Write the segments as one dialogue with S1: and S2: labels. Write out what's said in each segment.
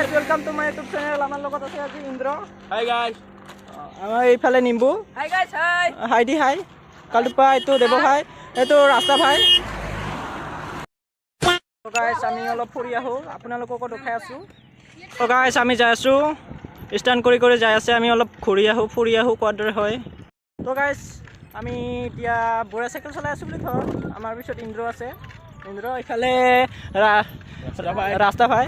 S1: Guys, welcome to my YouTube channel. আমাৰ লগত আছে আজি ইন্দ্ৰ।
S2: Hi guys.
S1: আমাৰ এইফালে নিম্বু।
S3: হাই গাইছ, হাই।
S1: হাই দি হাই। কালটোপা এইটো দেৱ ভাই, এইটো ৰাস্তা ভাই। গাইছ, আমি অলপ ফুৰি আহোঁ, আপোনালোককো দেখাই আছোঁ। গাইছ, আমি যাই আছোঁ, ষ্টেণ্ড কৰি কৰি যাই আছে। আমি অলপ ঘূৰি আহোঁ, ফুৰি আহোঁ কোৱাৰ দৰে হয়। তো গাইছ, আমি এতিয়া বুঢ়া চাইকেল চলাই আছোঁ বুলি ধৰ। আমাৰ পিছত ইন্দ্ৰ আছে, ইন্দ্ৰ ইফালে ৰাস্তা ভাই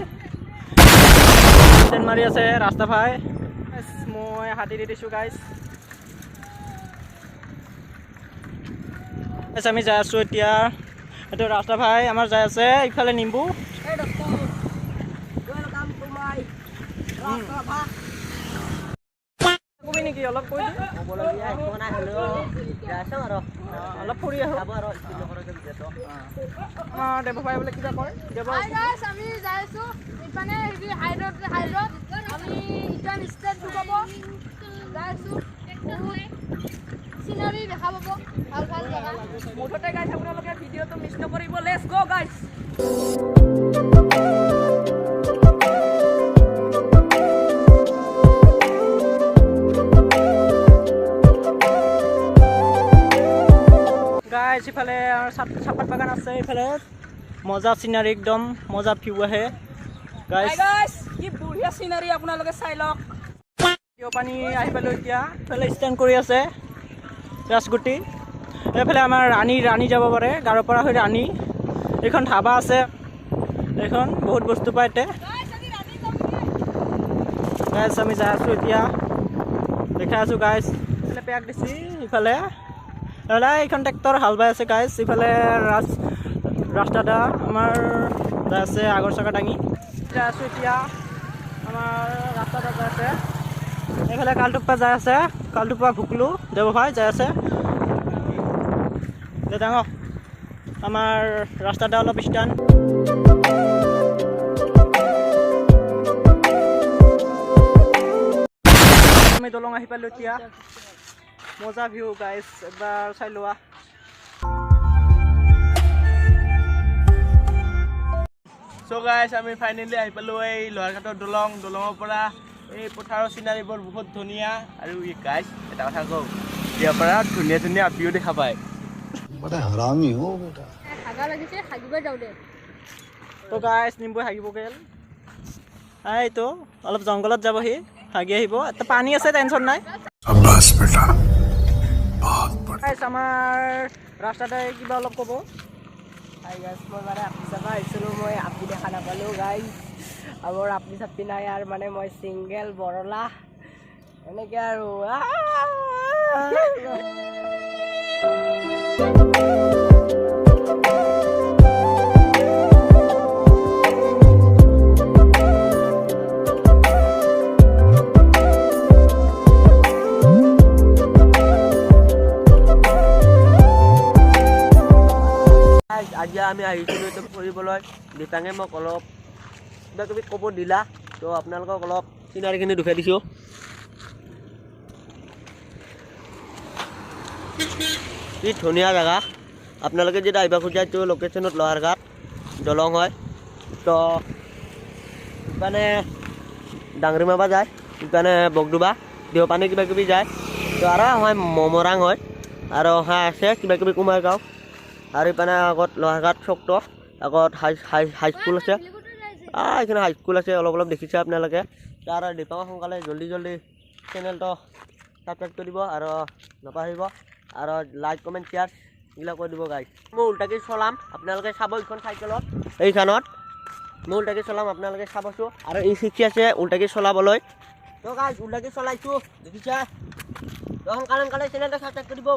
S1: ষ্টেণ্ড মাৰি আছে ৰাস্তা ভাই। মই হাতী দি দিছোঁ। গাইছ, আমি যাই আছোঁ এতিয়া। এইটো ৰাস্তা ভাই আমাৰ যাই আছে, ইফালে নিম্বু। কবি নেকি অলপ? কৈ অলপ ফুৰি আহোঁ। আমাৰ দেৱ ভাই বোলে কিবা কয়। দেৱ।
S4: আমি যাই আছোঁ ইফালে হেৰি হাইৰোড, হাইৰোড আমি ইটান ষ্টেট ঢুকাব যাই আছোঁ। বহুত চিনাৰী দেখা পাব, ভাল ভাল জেগা।
S3: মুঠতে গাইছ, আপোনালোকে ভিডিঅ'টো মিছ নকৰিব। Let's go guys.
S1: গাইছ, ইফালে আমাৰ চাহপাত বাগান আছে। ইফালে মজা চিনাৰী, একদম মজা ভিউ আহে।
S3: হাই গাইছ, কি বঢ়িয়া চিনাৰী, আপোনালোকে চাই লওক।
S1: পানী আহি পালোঁ এতিয়া। ইফালে ষ্টেণ্ড কৰি আছে ৰাজগুটি। এইফালে আমাৰ ৰাণী, ৰাণী যাব পাৰে গাঁৱৰ পৰা হৈ ৰাণী। এইখন ধাবা আছে, এইখন বহুত বস্তু পায় ইয়াতে। গাইছ, আমি যাই আছোঁ এতিয়া, দেখাই আছোঁ গাইছ। ইফালে পেক দিছি, ইফালে এইখন ট্ৰেক্টৰ হাল বাই আছে। গাইছ, ইফালে ৰাস্তা দা আমাৰ যাই আছে, আগৰ চকা দাঙি যাই আছোঁ এতিয়া। আমাৰ ৰাস্তা দা যাই আছে। এইফালে কালটোপা যাই আছে, কালটোপা ভুকলো দেৱ ভাই যাই আছে। ডাঙৰ আমাৰ ৰাস্তা দা অলপ ষ্টান। আমি দলং আহি পালোঁ এতিয়া। মজা ভিউ গাইছ, একবাৰ চাই লোৱা।
S2: চ' গাইছ, আমি ফাইনেলি আহি পালোঁ এই লোহাৰঘাটৰ দলং। দলঙৰ পৰা এই পথাৰৰ চিনাৰীবোৰ বহুত ধুনীয়া। আৰু এই গাইছ, এটা কথা কওঁ, ইয়াৰ পৰা ধুনীয়া ধুনীয়া ভিউ দেখা পায়।
S5: बड़ा हरामी हो बेटा।
S4: হাগা লাগিছে, হাগিব যাওঁ দে।
S1: তো গাইছ, নিম্বু হাগিব গ'ল। এইটো অলপ জংঘলত যাবহি, হাগি আহিব। এটা পানী আছে, টেনশ্যন নাই।
S5: बेटा, बहुत बढ़िया।
S1: গাইছ, আমাৰ ৰাস্তাতে কিবা অলপ ক'ব।
S3: হাই গাইছ, মই মানে আপি চাব আহিছিলোঁ, মই আপি দেখা নাপালোঁ গাইছ। আমাৰ আপি চাপি নাই আৰু, মানে মই ছিংগেল বৰলা এনেকৈ আৰু।
S2: আজি আমি আহিছিলোঁ এইটো ফুৰিবলৈ। দীপাঙে মোক অলপ কিবা কিবি ক'ব দিলা, তো আপোনালোকক অলপ চিনাৰীখিনি দেখুৱাই দিছোঁ। কি ধুনীয়া জেগা! আপোনালোকে যেতিয়া আহিব খোজে, এইটো লোকেশ্যনত লোহাৰঘাট দলং হয়। তো ইপানে ডাংৰিমাবা যায়, ইপানে বগডোবা, দেওপানী কিবা কিবি যায়। তো আৰু হয় মমৰাং হয়, আৰু অহা আছে কিবা কিবি কুমাৰগাঁও। আৰু ইপানে আগত লোহাৰঘাট চকটো আগত হাই হাই হাইস্কুল আছে। এইখিনি হাইস্কুল আছে, অলপ অলপ দেখিছে আপোনালোকে। তাৰ দীপাঙক সোনকালে জল্দি জল্দি চেনেলটো ছাবস্ক্ৰাইব কৰিব আৰু নাপাহৰিব, আৰু লাইক, কমেণ্ট, শ্বেয়াৰ এইবিলাক কৰি দিব। গাইজ, মই উল্টাকৈ চলাম, আপোনালোকে চাব। এইখন চাইকেলত, এইখনত মই উল্টাকৈ চলাম, আপোনালোকে চাবচোন। আৰু ই শিকি আছে উল্টাকৈ চলাবলৈ। তো গাইজ, উল্টাকৈ চলাইছোঁ, দেখিছে। তো সোনকালে সোনকালে চেনেলটো ছাবস্ক্ৰাইব কৰিব।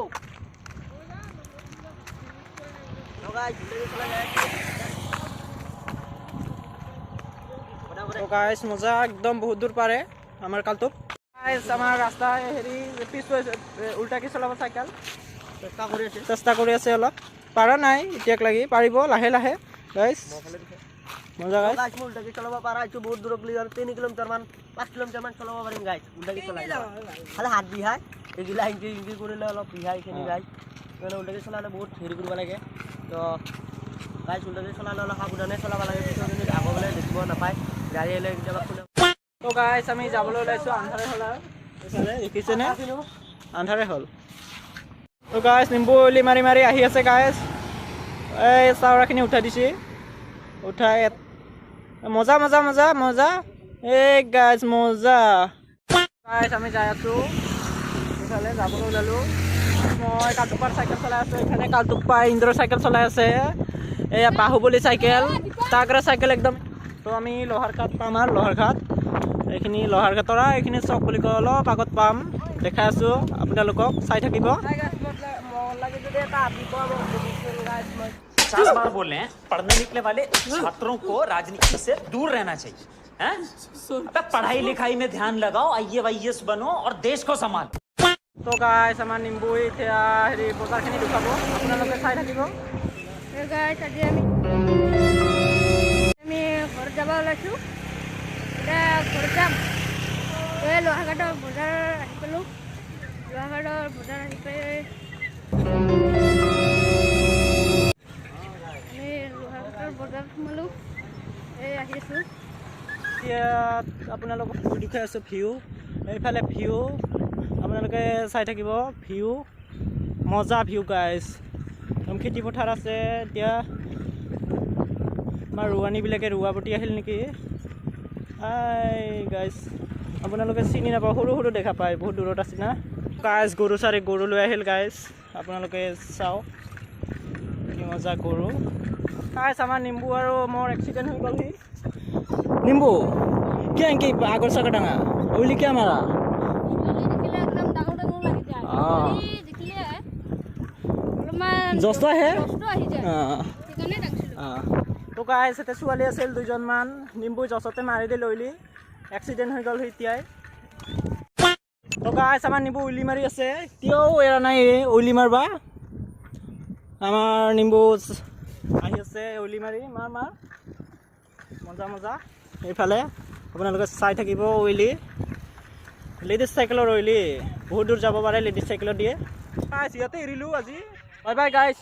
S2: তো গাইজ, উল্টাকৈ চলাই যাই আছোঁ।
S1: তো গাইছ, মজা একদম, বহুত দূৰ পাৰে আমাৰ কালটোপ। গাইছ, আমাৰ ৰাস্তা হেৰি পিছ উল্টাকৈ চলাব চাইকেল
S2: চেষ্টা কৰি আছে।
S1: চেষ্টা কৰি আছে অলপ, পাৰা নাই এতিয়াক লাগি, পাৰিব লাহে লাহে। গাইছ, মজা গাইছ।
S2: গাইছ, মই উল্টাকৈ চলাব পাৰা হৈছোঁ বহুত দূৰক লৈ, আৰু 3 কিলোমিটাৰমান, 5 কিলোমিটাৰমান চলাব পাৰিম গাইছ উল্টাকৈ চলাই। খালি হাত বিষায়, এইগিলা ইনকি ইনকি কৰিলে অলপ বিষায় এইখিনি গাইছ। মানে উল্টাকৈ চলালে বহুত হেৰি কৰিব লাগে। তো গাইছ, উল্টাকৈ চলালে অলপ সাৱধানে চলাব লাগে, পিছৰখিনি আগৰফালে দেখিব নাপায়। গাড়ী আহিলে কেতিয়াবা খুন্দা।
S1: তো গাইছ, আমি যাবলৈ ওলাইছোঁ। আন্ধাৰে হ'ল আৰু এইফালে দেখিছেনে, আন্ধাৰে হ'ল। তো গাইছ, নিম্বু উলি মাৰি মাৰি আহি আছে গাইছ। এই চাউৰাখিনি উঠাই দিছে, উঠাই মজা মজা মজা মজা। এই গাইছ, মজা। গাইছ, আমি যাই আছোঁ, ইফালে যাবলৈ ওলালোঁ। মই কালটোপাৰ চাইকেল চলাই আছোঁ, এইফালে কালটোপা ইন্দ্ৰ চাইকেল চলাই আছে। এয়া বাহুবলী চাইকেল, তাগৰা চাইকেল একদম। তো আমি লোহাৰঘাট পাম আৰু লোহাৰঘাট এইখিনি, লোহাৰঘাটৰ এইখিনি চক বুলি কয়, অলপ আগত পাম। দেখাই আছোঁ আপোনালোকক, চাই থাকিব।
S3: হাই গাইছ, মই লাগে যদি এটা আপি পোৱা মোক দিবিচোন গাইছ মই।
S6: 50 बार बोल रहे हैं, पढ़ने निकले वाले छात्रों को राजनीति से दूर रहना चाहिए, हैं? अबे, पढ़ाई लिखाई में ध्यान लगाओ, आईएएस बनो और देश को संभालो।
S1: তো গাইছ, আমাৰ নিম্বু এতিয়া হেৰি বজাৰখিনি দেখুৱাব, আপোনালোকে চাই থাকিব।
S4: গাইছ, আজি আমি ঘৰত যাব ওলাইছোঁ। এতিয়া ঘৰত যাম। এই লোহাঘাটৰ বজাৰ আহি পালোঁ। লোহাঘাটৰ বজাৰ আহি পাই আমি লোহাঘাটৰ বজাৰত সোমালোঁ। এই আহি আছোঁ।
S1: এতিয়া আপোনালোকক দেখুৱাই আছোঁ ভিউ। এইফালে ভিউ আপোনালোকে চাই থাকিব। ভিউ মজা ভিউ গাইছ। একদম খেতি পথাৰ আছে। এতিয়া আমাৰ ৰোৱানীবিলাকে ৰোৱা বটি আহিল নেকি? আই গাইছ, আপোনালোকে চিনি নাপাব, সৰু সৰু দেখা পায়, বহুত দূৰত আছে না। গাইছ, গৰু চাৰি গৰু লৈ আহিল গাইছ। আপোনালোকে চাওক কি মজা গৰু। গাইছ, আমাৰ নিম্বু আৰু মোৰ এক্সিডেণ্ট হৈ গ'লহি। নিম্বু কিয় এনেকে আগৰ চাকা ডাঙা উইলি কিয় মাৰা?
S4: দেখিলে একদম ডাঙৰ ডাঙৰ লাগি যায়। এই দেখিলে অলপমান
S1: জস্ত আহে।
S4: কষ্ট আহি যায়, সেইকাৰণে ডাঙিছিলোঁ।
S1: তো গাইছ, এতিয়া ছোৱালী আছিল দুজনমান, নিম্বু জছতে মাৰি দি লৈলি, এক্সিডেণ্ট হৈ গ'ল এতিয়াই। তো গাইছ, আমাৰ নিম্বু উলি মাৰি আছে, এতিয়াও এৰা নাই উলি মাৰবা। আমাৰ নিম্বু আহি আছে উলি মাৰি, মাৰ মাৰ, মজা মজা। এইফালে আপোনালোকে চাই থাকিব উইলি, লেডিজ চাইকেলৰ উইলি, বহুত দূৰ যাব পাৰে লেডিজ চাইকেলত দিয়ে। গাইছ, ইয়াতে এৰিলোঁ আজি। Bye bye guys.